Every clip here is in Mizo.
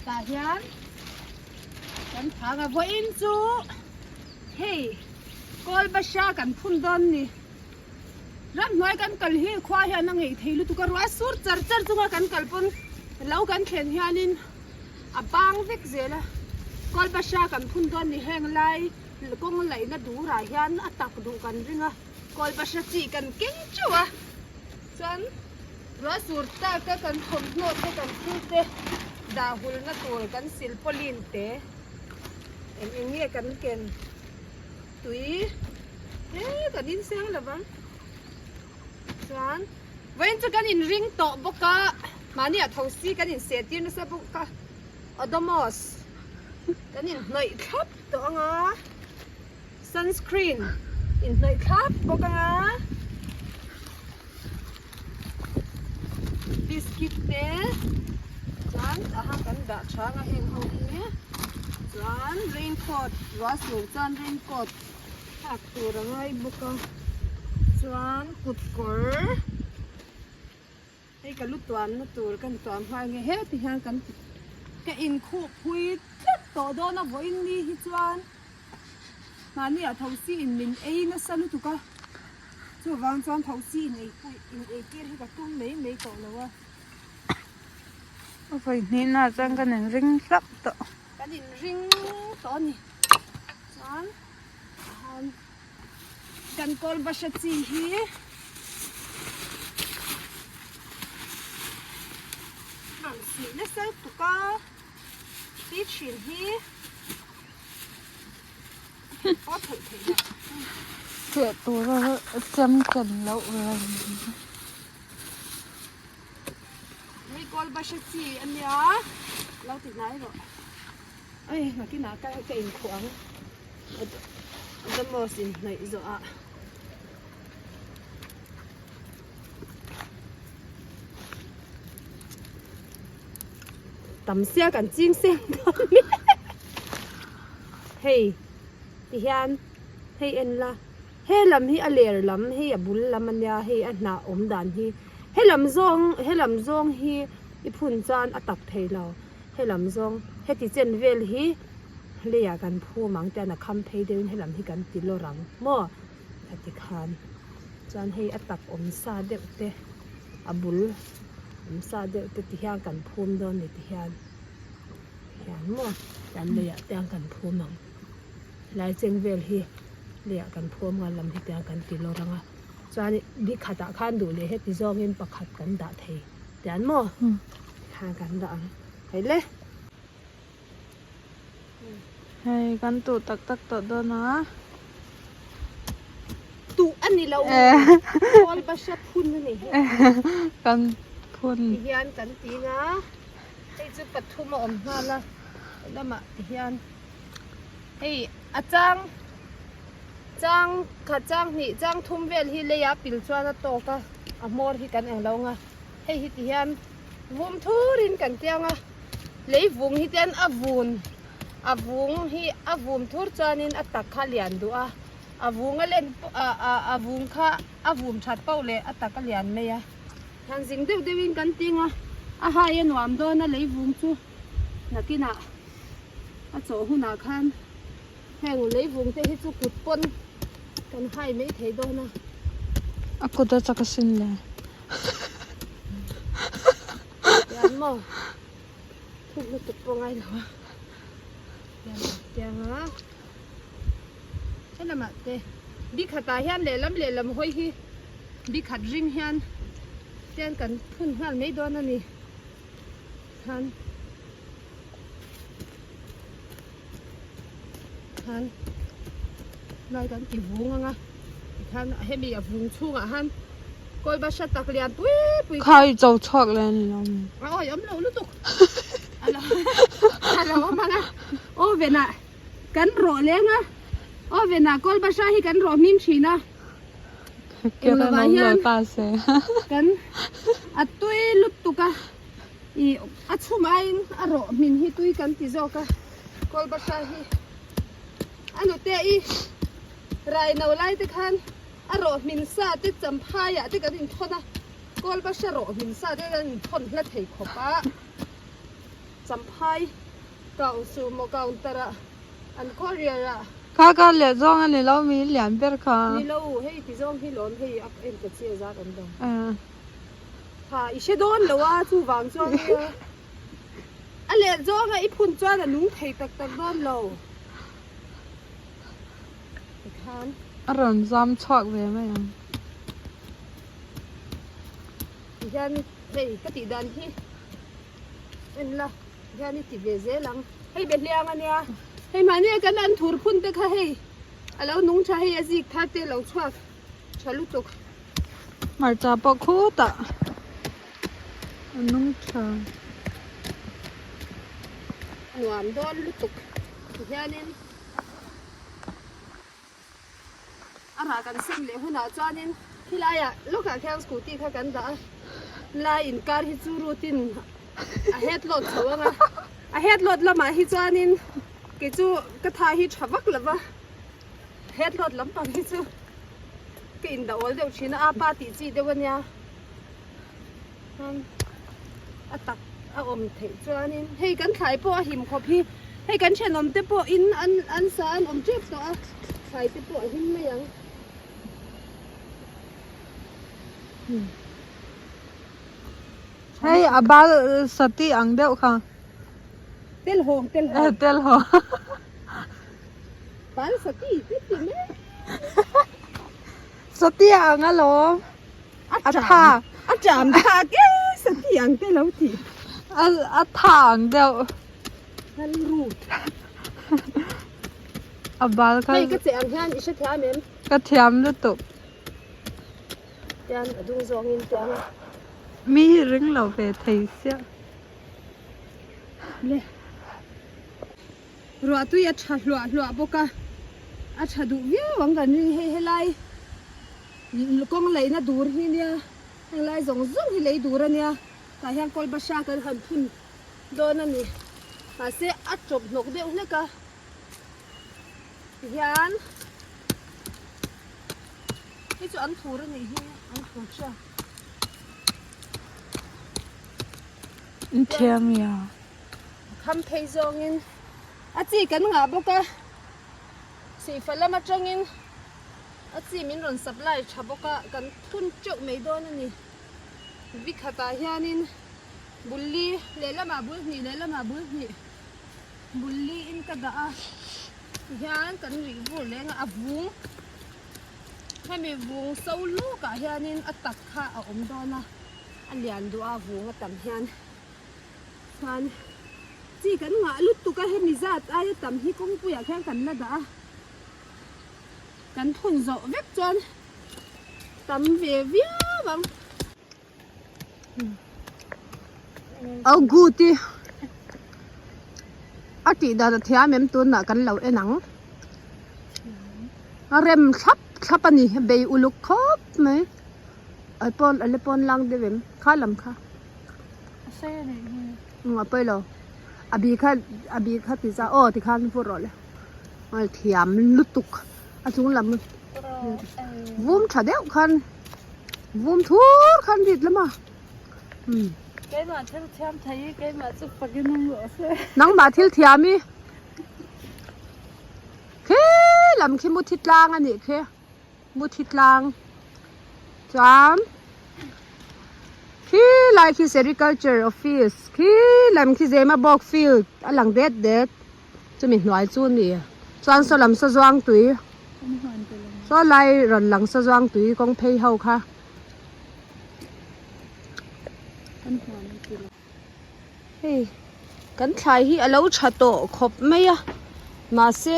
Tah hian kan phang a, vawiin chu hei kawl basha kan phun dawn ni. Ramhnuai kan kal hi khua hian a ngeih thei lutuk a, ruah a sur char char chunga kan kal pawn lo kan thlen hianin a bang vek zel a. Kawl basha kan phun dawn ni heng lai kawng laihna durah hian a tak duh kan ring a, kawl basha chi kan keng teuh a chuan. Ruah sur taka kan thawmhnaw te kan thil te dah hulna tur kan silpawlin te eng eng nge kan ken tui he kan inseng lo vang chuan vawiin chu kan inring tawh bawk a mahni ah tho si kan inseh tir nasa bawk a odomos kan inhnawih thlap tawh ang a. Sunscreen inhnawih thlap bawk ang a, biscuit te chuan aha kan dah tha ang a heng ho hi chuan raincoat ruah sur chuan raincoat hak tur a ngai bawk a chuan kut kawr hei ka lu tuamna tur kan tuam nghal nge heti hian kan ka inkhuh phui tlat tawh dawn a vawiin ni hi chuan. Mahni ah thosi in min ei nasa lutuk a, chuvang chuan thosi in ei pui in ei tir hi ka tum mai mai tawh lo a. A vawi hnihna ah chuan kan in ring hlauh tawh. Kan in ring tawh a ni. Chuan kan kawl basha chi hi rawn sih nasa lutuk a, ti thin hi. Cheh tura chem ken loh reng. Hei kawl basha chi a nia lo ti hnai rawh ei nakinah ka ka inkhuh ang Damos in hnaih zawh ah. Tam sia kan ching seng dawn mi hei ti hian hei en la he lam hi a ler lam hei a bul lam a nia hei a hnah awm dan hi he lam zawng he lam zawng hi i phun chuan a tak thei lo he lam zawng heti chen vel hi leiah kan phum ang tian a kham phei deuhin he lam hi kan ti lawr ang maw a ti khan chuan hei a tak awm sa deuh te a bul awm sa deuh te ti hian kan phum dawn ni ti hian hian maw kan leiah te ang kan phum ang helai cheng vel hi leiah kan phum ang a lam hi tiang kan ti lawr ang a chuan bi khatah khan duh leh heti zawngin pakhat kan dah thei tian maw khan kan dah ang hei le. Hei kan tuh tak tak tawh dawn a. Tuh a ni lo. Kawl basha phun a ni. Kan phun. Ti hian kan ting a. Hei chu pathum a awm nghal a. Lamah ti hian. Hei a chang chang khat chang hnih chang thum vel hi leia pil chuan a tawk a. A hmawr hi kan eng lo ang a. Hei hi ti hian vum thurin kan tiang a. Lei vung hi ten a vun a vung hi a vum thur chuanin a tak kha a lian duh a a vung a len a a a vung kha a vum that pauh leh a tak a lian mai a han zing deuh deuhin kan ting a a hai a nuam dawn a lei vung chu nakinah a chawh hunah khan heng lei vung te hi chu kut pawn kan hai mai thei dawn a. A kut a chak asin le. Tiang maw thuk lutuk pawh ngai lo a tiang tiang a helamah te bi khatah hian lehlam lehlam hawi hi bi khat ring hian tian kan phun nghal mai dawn a ni khan khan lai kan ti vung ang a tikhan hemi a vung chhungah han kawi basha tak lian pui pui kha i cho chhuak le ani lo mi a awi awm lo lutuk alo alo awm ang a oven ah kan rawh leng a oven ah kawl basha hi kan rawh hming thin a englo ah hian kan a tui lutuk a Ih a chhum aiin a rawh hmin hi tui kan ti zawk a, Kawlbahra hi a nute i rai no lai te khan a rawh hmin sa te champhai ah te kan inthawn a, Kawlbahra rawh hmin sa te kan inthawn hla thei khawp a. Champhai kau sumo counter ah an courier ah. Kha kha leh zawng a ni lo mi lian ber kha. Ni lo hei ti zawng hi lawm hei a en ta chi a zat awm lo. Kha i hre dawn lo a chuvang chuan nia a leh zawng a i phun chuan a nung thei tak tak dawn lo tikhan. A rawn zam chhuak ve mai ang. Tihian hei ka tih dan hi. En la hian i ti ve zel ang hei be hliang a nia hei mahni a kan an thur phun te kha hei a lo nung tha hei a zik thar te a lo chhuak tha lutuk. Hmarcha pawh khutah a nung tha. Nuam dawn lutuk tihianin A rah kan sem leh hunah chuanin khilaiah lawkah khian scooty kha kan dah a, lai inkar hi chu route in a head load chho ang a, a head load lamah hi chuanin kei chu ka tha hi tha vak lo va, head load lampang hi chu ka indah awl deuh thin a, apa tih chi deuh a nia a tak a awm theih chuanin hei kan thlai pawh a him khawp hi hei kan thenawm te pawh in an an sa an awm tep tawh a thlai te pawh a him mai ang. Hei a bal sati ang deuh kha. Telhawng telhawng. Telhawng. Bal sati ti ti mai. Sati ang alawm. A tha a cham tha ke sati ang te lo ti. A a tha ang deuh. Hal root. A bal kha. Hei ka che ang hian i hre thiam em? Ka thiam lutuk. Tian a dung zawngin tiang a. Mi hi ring lo ve thei sia. Le. Ruah tui a tha hluah hluah bawk a. A tha duh viau ang kan ring hei helai. Kawng leihna dur hi nia heng lai zawng zawng hi lei dur a nia tah hian kawl bahra kan han phun dawn a ni mahse a tawp hnawk deuh hlek a tihian hei chu an thur a nih hi an thur hria. Kham phei zawngin a chi kan ngah bawk a sihfa lam atangin. A chi min rawn supply tha bawk a, kan thun teuh mai dawn a ni. Vikhatah hianin bul li lehlamah bul hnih lehlamah bul hnih bul li in ka dah a tihian kan rih vur leng a, a vung hemi vung so lukah hianin a tak kha a awm dawn a, a lian duh a vung a tam hian chuan chi kan ngah lutuk a hemi zat aia tam hi kawngpuiah khian kan la dah a. Kan thun zawh vek chuan tam ve viau ang. Au gut i a tih dan a thiam em tunah kan lo en ang. A rem thlap thlap a ni bei uluk khawp mai. A pawn a la pawn lang deuh em kha lam kha. A sei a nih hi. A pawi lo a bi kha a bi kha ti za aw tikhan vur rawh le. Thiam lutuk a chung lam vum tha deuh khan vum thur khan rit lam a Keimah thil thiam thei hi keimah chu fakin awm rawh se. Nangmah thil thiam hi khi lam khi muthi tlang a nih khi muthi tlang chuan khi lai khi sericulture office khi lam khi zemabawk field a lang det det. Chumi hnuai chu a ni chuan saw lam saw zuang tui saw lai rawn lang saw zuang tui kawng phei ho kha. Hei kan thlai hi a lo tha tawh khawp mai a mahse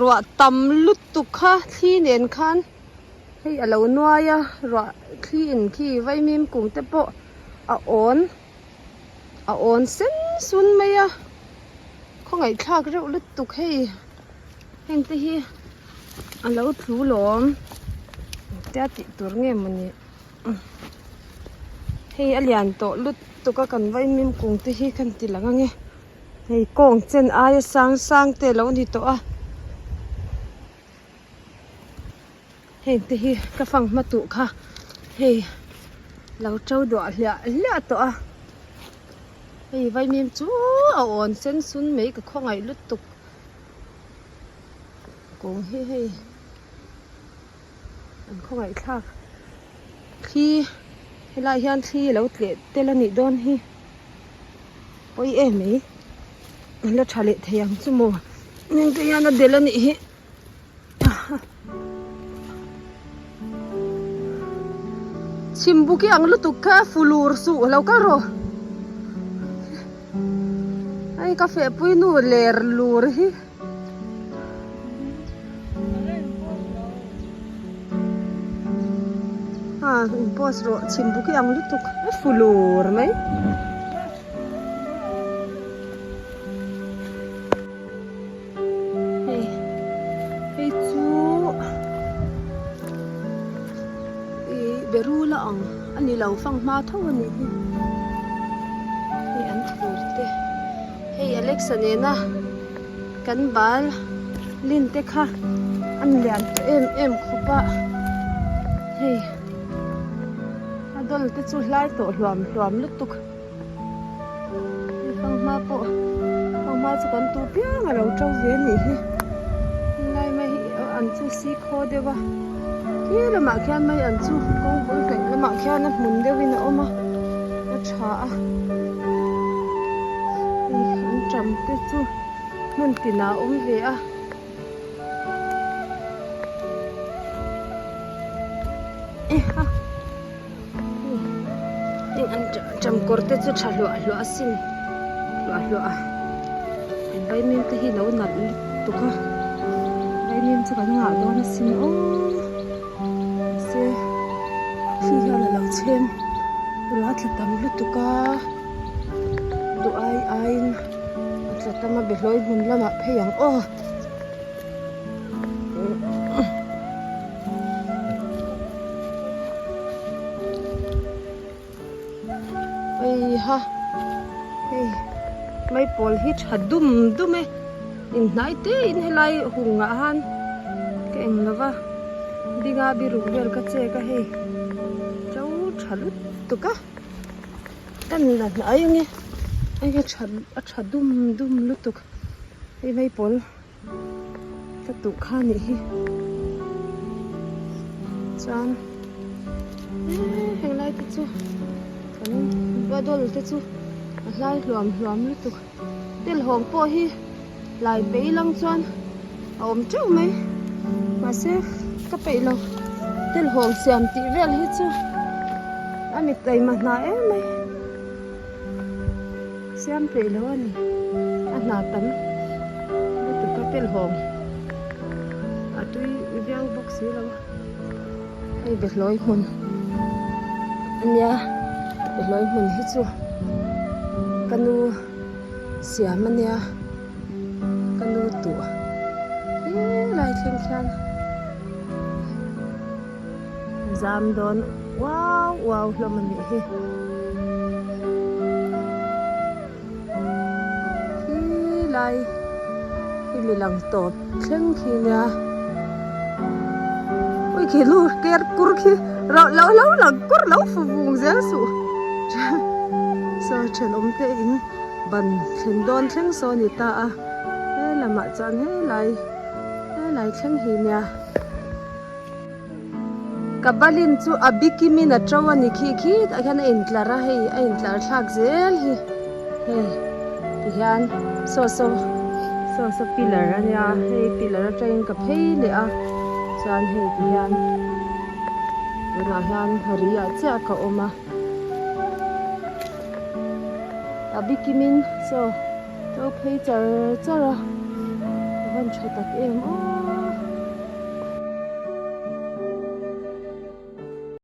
ruah tam lutuk kha thli nen khan hei a lo nuai a ruah thli in khi vaimim kung te pawh a awn. A awn sen sun mai a khawngaihthlak reuh lutuk hei heng te hi a lo tlu lawm tia tih tur nge mawni hei a lian tawh lutuk a kan vaimim kung te hi kan ti lang ange hei kawng chen aia sang sang te a lo ni tawh a heng te hi ka fang hma tuh kha hei lo to duah hliah hliah tawh a. Hei vaimim chu a awn sen sun mai ka khawngaih lutuk kawng hi hei an khawngaih thlak thli helai hian thli a lo tleh tel a nih dawn hi pawi em mai an la tha leh thei ang chu maw heng te hian a delh a nih hi. Chhim buk i ang lutuk kha fulur suh lo kal rawh hei ka fehpui nu ler lur hi. A in post rawh chhim buk i ang lutuk a fulur mai. Hei hei chu ih berul a ang a ni lo fang hma tho a nih hi hei an thur te hei Alexa nena kan bal lin te kha an lian tawh em em khawp a hei a dawl te chu hlai tawh hluam hluam lutuk. Fanghma pawh fanghma chu kan tu piang a lo to ve a nih hi helai mai hi an chu si khaw deuh a khi lamah khian mai an chu kawng bul hnaih lamah khian a hmun deuhin a awm a a tha a hei an tam te chu hmun tinah a awm ve a. Heng an ṭam kawr te chu ṭha hluah hluah a sin hluah hluah a an vaimim te hi lo nalh lutuk a vaimim chu kan ngah dawn a sin aw mahse thli hian a lo chhem ruah a tla tam lutuk a duh ai aiin a tla tam a behlawi hmun lamah phei ang aw. Heiha hei maipawl hi tha dum dum e inhnai te in helai hung ah han ka eng lo va dinga biruk vel ka chek a hei to tha lutuk a ka la hnai ange hei a tha a tha dum dum lutuk hei maipawl. Ka tuh kha a nih hi chuan eee heng lai te chu kan bottle te chu a hlai hluam hluam lutuk telhawng pawh hi lai peih lang chuan a awm teuh mai mahse ka peih lo telhawng siam tih vel hi chu a mi taima hna em mai. Siam peih lo a ni a hna tam lutuk a telhawm a tui viau bawk si lo a hei behlawi hmun a nia behlawi hmun hi chu ka nu siam a nia ka nu tuh helai thleng khian zam dawn uau uau hlawm a nih hi khi lai hi mi lang tawp thleng khi nia ui khi lu ker kur khi lo lo lo lang kur lo fu vung zel suh saw thenawm te in ban thlen dawn thleng saw a ni ta a he lamah chuan helai helai thleng hi nia. Ka balin chu a bikimin a to a ni khi khi tah hian a intlar a hei a intlar thlak zel hi hei tihian saw saw saw saw pillar a nia hei pillar atangin ka phei leh a chuan hei tihian tunah hian ri ah chiah ka awm a a bikimin saw to phei char char a a van tha tak em aw.